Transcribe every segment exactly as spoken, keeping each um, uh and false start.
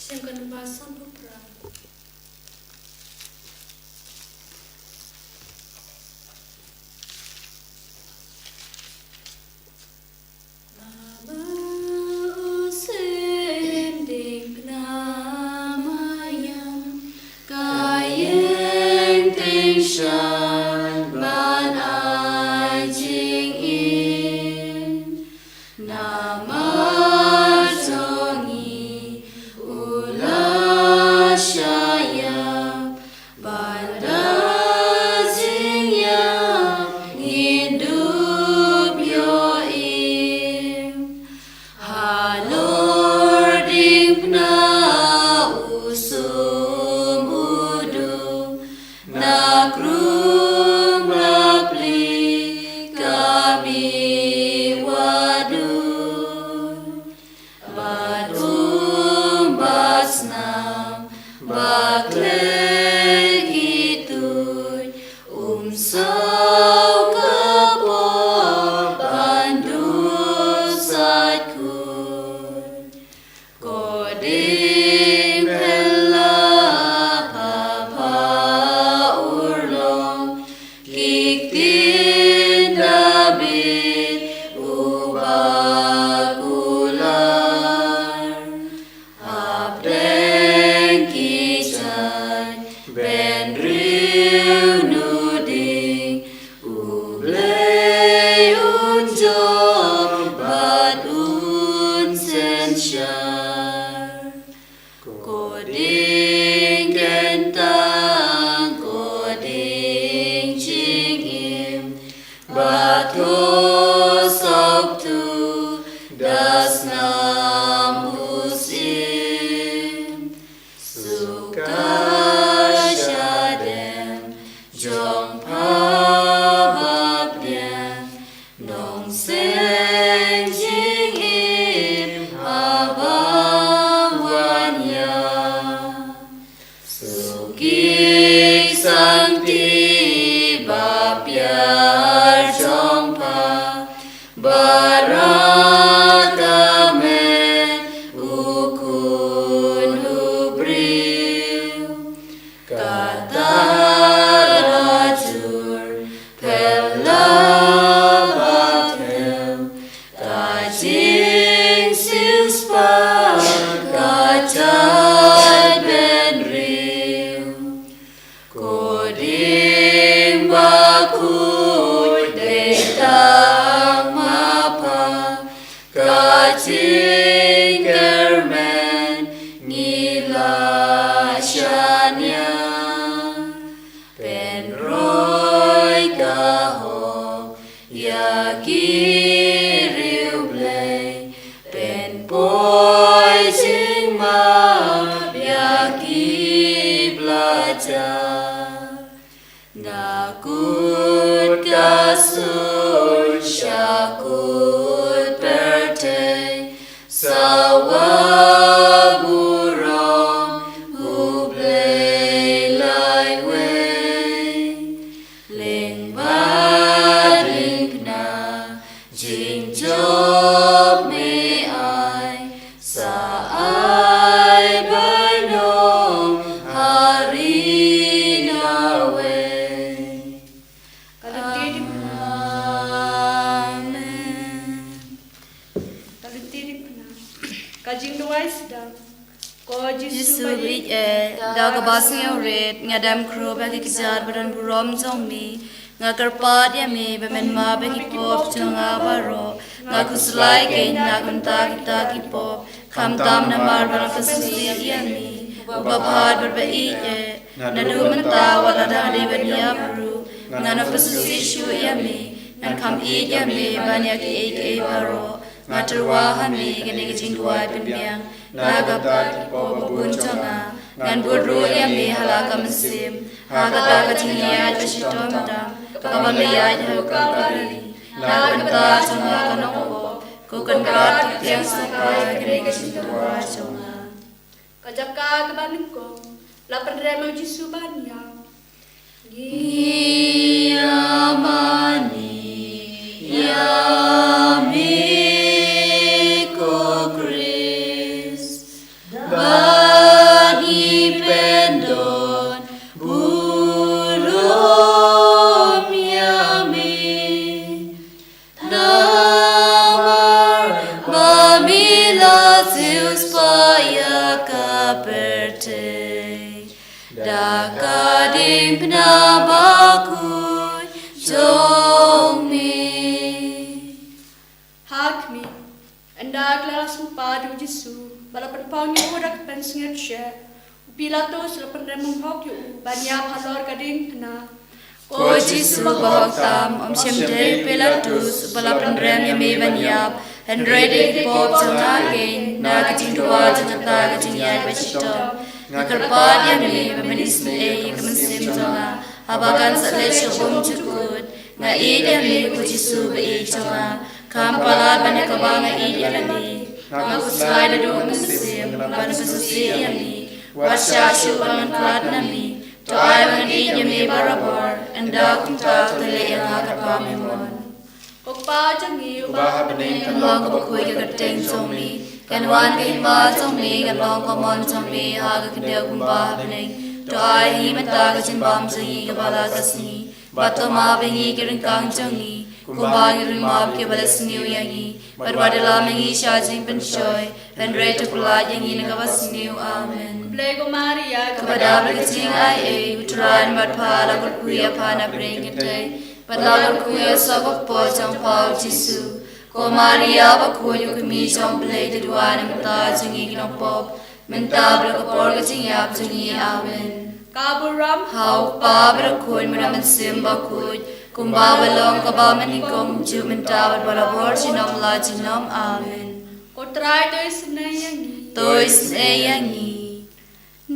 Siem ka number sanphew phra. Namar u siem diengphna maïam, ka ïeng tyngshaiñ ban ai jingim. Namar jong ngi u la shah ïap, bad da jingïap ngin dup ïoh im. Halor diengphna u sum u dum, na krum bapli ka mih wad dur. Bad um bat snam ba khleh ki tuid, um saw ka pop ban duh sait khuid. Ko dieng pynlap ha pha urlong, ki ktien Dabid uba kular. Hapdeng ki jait bynriew nu ding, U Blei un jop bad un synshar. Ko dieng kyntang, ko dieng jingim, ba thoh sawtu da snam u syiem. Suka shadem jong pha ba pdiang, nongseng jingim haba wan ïa. Suk ïing sangti ba pdiang jong pha, ba rah ka met u khun u briew. Kata da jur pynlap bad ka jingsiewspah ka jaitbynriew. Ko dieng bakhuid, dei tang ma pha ka jingkyrmen ngi la shaniah. Pynroi ka hok ïa ki riewblei, pynpoi jingmap ïa ki blajah. Na kut ka suiñ sha kut pyrthei, sawa burom U Blei laiwei. Lyngba diengphna jingjop me ai, sa ai bainong ha ri nawei. Ka lynti diengphna. Amen. Ka lynti diengphna. Ka jingduwai sdang. Ko Jisu ba ïeit, da kaba sngewrit nga dem khrup ha ki kjat ba don burom jong me. Nga kyrpad ïa me ba men map ïa ki pop jong nga baroh. Nga khuslai kein na ka bynta kita ki pop, khamtam namar ba la pynsngewsih ïa me, uba bha bad ba ïeit. Naduh mynta wat la dang dei ban ïap ruh, ngan ym pynsngewsih shuh ïa me. Ngan kham ïeit ïa me ban ïa kiei kiei baroh. Nga tyrwa ha me kane ka jingduwai pynbiang na ka bynta ki pop ba bun jong nga. Ngan bud ruh ïa me ha la ka mynsiem ha kata ka jingïaid ba shitom tam, kaba me ïaid ha u Kalbari. Na ka bynta jong nga ka nongpop, ko Kynrad, to thiang sngewbha ïa kane ka jingduwai jong nga. Ka jaka kaba nyngkong, la pynrem ïa u Jisu ban ïap. Ngi ïa mane ïa me ko Khrist, ba jong me. Ha khmih, ynda la sngewpar ïa u Jisu bad la pynpaw ïa u da ka pynsngewsih, u Pilatus u la pynrem bymhok ïa u ban ïap halor ka diengphna. Ko Jisu ba hok tam, ym shym dei u Pilatus uba la pynrem ïa me ban ïap, hynrei dei ki pop jong nga kein. Na ka jingduwai jong kata ka jingïaid bashitom, nga kyrpad ïa me ba men isynei ïa ka mynsiem jong nga, haba kan sa leit sha umjukut. Nga ïeit ïa me, ko Jisu ba ïeit jong nga, kham palat ban ïa kaba nga ïeit ïa lade. Nga khuslai naduh mynsiem ban pynsngewsih ïa me. Wat shah shuh ban wan khlad na me, to ai ba ngan ïeit ïa me barabor, ynda kumta to leh ïa nga katba me mon. Ko Kpa jong ngi uba ha bneng, kan long kaba khuid ka kyrteng jong me, kan wan ka hima jong me, kan long ka mon jong me ha ka khyndew kumba ha bneng. To ai ha ngi mynta ka jingbam jong ngi kaba la ka sngi, bad to map ïa ngi ki ryngkang jong ngi, kumba ngi ruh ngi map ïa kiba la sniew ïa ngi, bad wat ïalam ïa ngi sha jingpynshoi, hynrei to pynlait ïa ngi na kaba sniew. Amen. Khublei ko Maria, kaba dap da ka jingaiei, u Trai u don bad pha, la kyrkhu ïa pha na pdeng kynthei, bad la kyrkhu ïa u soh ka kpoh jong pha u Jisu. Ko Maria bakhuid, ko kmie jong u Blei, to duwai namar kata jong ngi ki nongpop, mynta bad ha ka por ka jingïap jong ngi. Amen. Ka burom ha u Kpa bad ha u Khun bad ha u Mynsiem Bakhuid, kumba la long, kaba mynnyngkong, kumjuh, mynta bad barabor, junom la junom. Amen. Ko Trai to isynei ïa ngi. To isynei ïa ngi.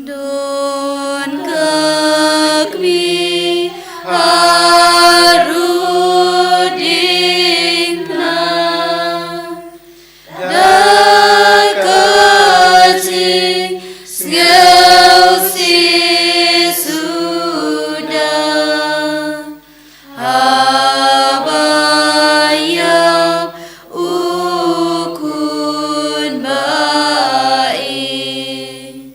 Don ka kmie ha rud diengphna, da ka jingsngewsih suda, haba ïap u Khun ba ïeit.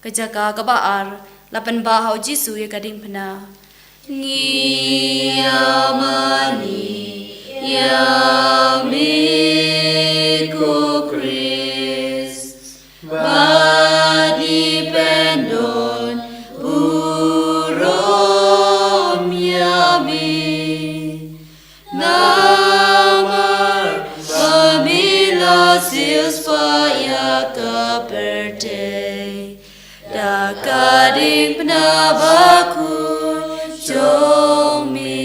Ka jaka kaba ar, la pynbah ha u Jisu ïa ka diengphna. Ngi ïamane ïa me, ko Khrist, bad ngi pyndon burom ïa me. Namar ba me la siewspah ïa ka pyrthei da ka diengphna bakhuid jong me.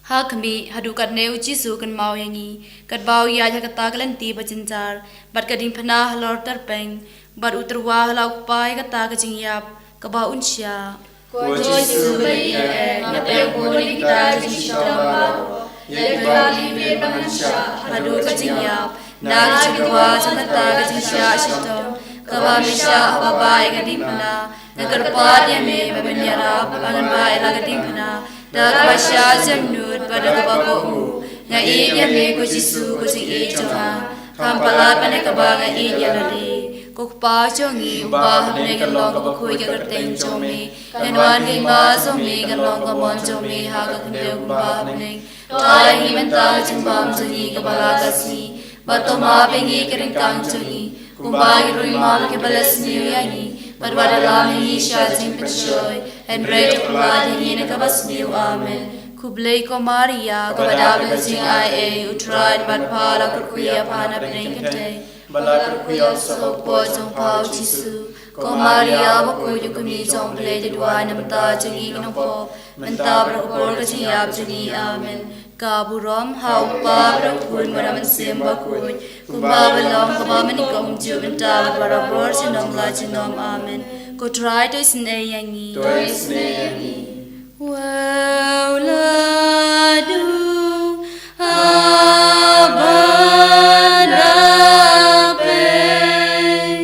Ha khmih, haduh katne u Jisu u kynmaw ïa ngi, katba u ïaid ha kata ka lynti ba jynjar, bad ka diengphna halor tyrpeng, bad u tyrwa ha la u Kpa ïa kata ka jingïap kaba un shah. Ko Jisu ba ïeit, nga pdiang bun ïa kita ki jingshitom baroh, ïa kiba me ba ngan shah haduh ka jingïap. Na ka jingduwai jong kata ka jingshah shitom kaba me shah haba bah ïa ka diengphna, nga kyrpad ïa me ba men ïarap ba ngan bah ïa la ka diengphna da kaba shah jemnud bad da kaba kohnguh. Nga ïeit ïa me, ko Jisu, ko jingïeit jong nga, kham palat ban ïa kaba nga ïeit ïa lade. Ko Kpa jong ngi uba ha bneng, kan long kaba khuid ka kyrteng jong me, kan wan ka hima jong me, kan long ka mon jong me ha ka khyndew kumba ha bneng. To ai ha ngi mynta ka jingbam jong ngi kaba la ka sngi, bad to map ïa ngi ki ryngkang jong ngi, kumba ngi ruh ngi map ïa kiba la sniew ïa ngi, bad wat ïalam ïa ngi sha jingpynshoi, hynrei to pynlait ïa ngi na kaba sniew. Amen. Khublei ko Maria, kaba dap da ka jingaiei, u Trai u don bad pha, la kyrkhu ïa pha na pdeng kynthei, bad la kyrkhu ïa u soh ka kpoh jong pha u Jisu. Ko Maria bakhuid, ko kmie jong u Blei, to duwai namar kata jong ngi ki nongpop, mynta bad ha ka por ka jingïap jong ngi. Amen. Ka burom ha u Kpa bad ha u Khun bad ha u Mynsiem Bakhuid, kumba la long, kaba mynnyngkong, kumjuh, mynta bad barabor, junom la junom. Amen. Ko Trai to isynei ïa ngi. To isynei ïa ngi. Wei la dum haba da pei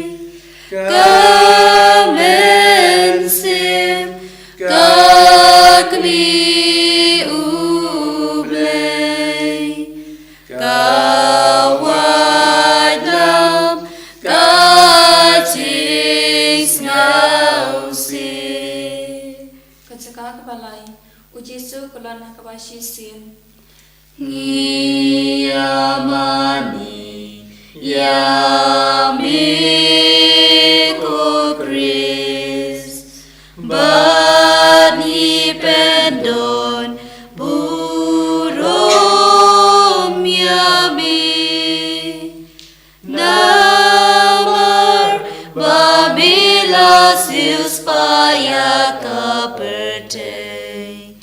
ka mynsiem ka kmie u Blei, ka wad nam ka jingsngewsih. Ka jaka kaba lai, u Jisu u kylla na kaba shisien. Ngi ïamane ïa me ko Khrist, bad ngi pyndon ïa ka pyrthei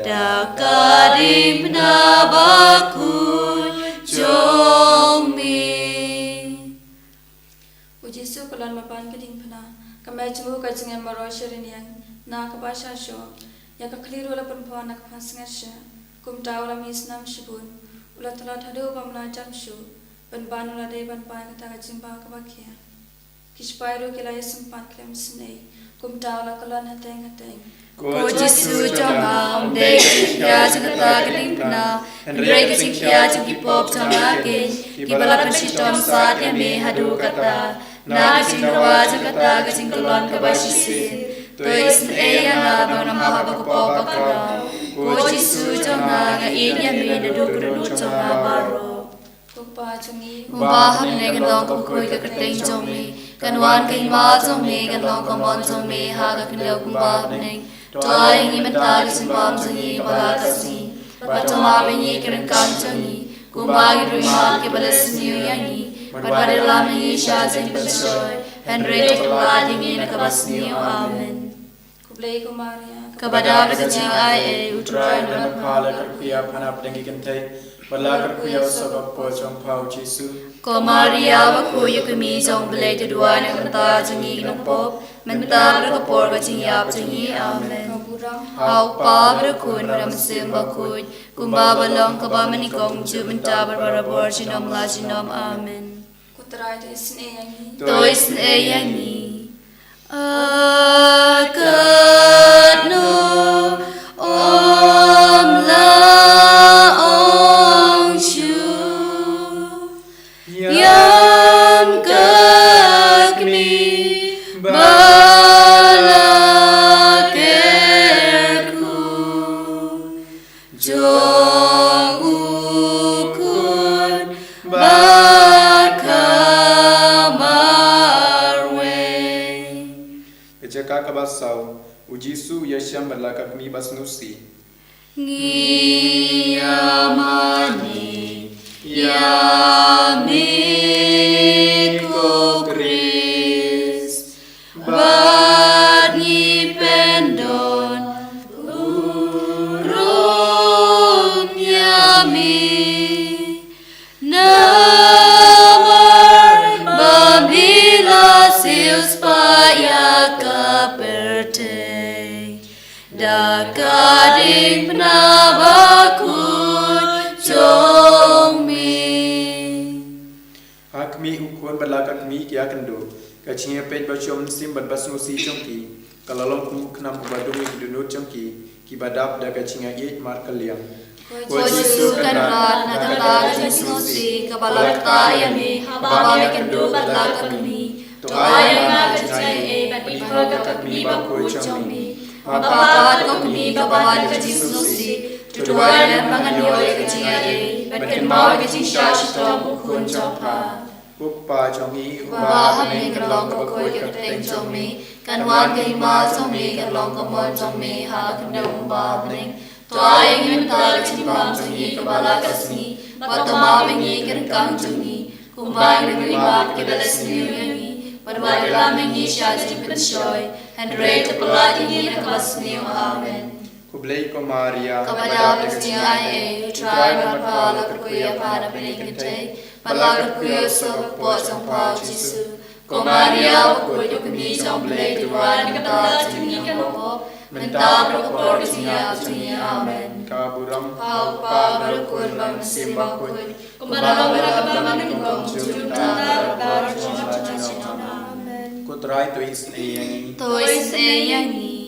da ka diengphna bakhuid jong me. U Jisu u la wan ban ka diengphna, ka met jong u ka jingim baroh shi rynieng, na kaba shisha ïa ka khlieh ruh u la pynpaw na ka pansngiat sha. Kumta u la mih snam shibun, u la tlot haduh ba ym lah jan shuh, pynban u la dei ban pait kata ka jingbha kaba khia. Ki sipai ruh ki la ïasympat khlem isynei, kumta u la kyllon hateng hateng. Ko Jisu jong nga, ym dei ka jingkhia jong kata ka diengphna, hynrei ka jingkhia jong ki pop jong nga kein, kiba la pynshitom sat ïa me haduh katta. Na ka jingdawa jong kata ka jingkyllon kaba shisien, to isynei ïa nga ba ngan ym hap ha ka pop bakhraw. Ko Jisu jong nga, nga ïeit ïa me naduh ka dohnud jong nga baroh. Ko Kpa jong ngi uba ha bneng, kan long kaba khuid ka kyrteng jong me, kan wan ka hima jong me, kan long ka mon jong me ha ka khyndew kumba ha bneng. To ai ïa ngi mynta ka jingbam jong ngi kaba la ka sngi, bad to map ïa ngi ki ryngkang jong ngi, kumba ngi ruh ngi map ïa kiba la sniew ïa ngi, bad wat ïalam ïa ngi sha jingpynshoi, hynrei to pynlait ïa ngi na kaba sniew. Amen. Khublei ko Maria, kaba dap da ka jingaiei, U Trai u don bad pha, la kyrkhu ïa pha na pdeng ki kynthei, bad la kyrkhu ïa u soh ka kpoh jong pha, U Jisu. Ko Maria bakhuid, ïa ka kmie jong U Blei, to duwai na ka bynta jong ngi ki nongpop, mynta bad ha ka por ka jingïap jong ngi. Amen. Ha U Kpa bad ha U Khun bad ha U Mynsiem Bakhuid, kumba ba long, kaba mynnyngkong, juh mynta bad barabor, junom la junom. Amen. Ko Trai, to isynei ïa ngi. To isynei ïa ngi. A katno ym la ong shuh, ïa ka kmie ba la kyrkhu jong U Khun ba ka marwei. Ka jaka kaba saw, U Jisu u ïashem bad la ka kmie basngewsih. Ngi ïa mane ïa me ko Khrist, bad ngi pyndon burom ïa me, namar ba me la siewspah ïa ka pyrthei da ka diengphna bakhuid jong me. Ha khmih, U Khun bad la ka kmie ki ïakynduh, ka jingïapeit bashong mynsiem bad basngewsih jong ki, ka la long kum u khnam uba dung ïa ki dohnud jong ki, kiba dap da ka jingïaieit markylliang. Ko Jisu Kynrad, na kata ka jingsngewsih kaba la ktah ïa me haba me kynduh bad la ka kmie, to ai ïa nga ka jingaiei ban ïeit ha ka kmie bakhuid jong me. Bad pat, ko kmie kaba man ka jingsngewsih, to duwai lem ba ngan ïoh ïa ka jingaiei ban kynmaw ïa ka jingshah shitom U Khun jong pha. Ko Kpa jong ngi uba ha bneng, kan long kaba khuid ka kyrteng jong me, kan wan ka hima jong me, kan long ka mon jong me ha ka khyndew kumba ha bneng. To ai ïa ngi mynta ka jingbam jong ngi kaba la ka sngi, bad to map ïa ngi ki ryngkang jong ngi, kumba ngi ruh ngi map ïa kiba la sniew ïa ngi, bad wat ïalam ïa ngi sha jingpynshoi, hynrei to pynlait ïa ngi na kaba sniew. Amen. Khublei ko Maria, kaba dap da ka jingaiei, U Trai u don bad pha, la kyrkhu ïa pha na pdeng ki kynthei, bad la kyrkhu ïa u soh ka kpoh jong pha, U Jisu. Ko Maria bakhuid, ïa ka kmie jong U Blei, to duwai na ka bynta jong ngi ki nongpop, mynta bad ha ka por ka jingïap jong ngi. Amen. Ka burom ha U Kpa bad ha U Khun bad ha U Mynsiem Bakhuid, kumba la long, kumba mynnyngkong, juh mynta bad barabor, junom la junom. Amen. Ko Trai, to isynei ïa ngi. To isynei ïa ngi.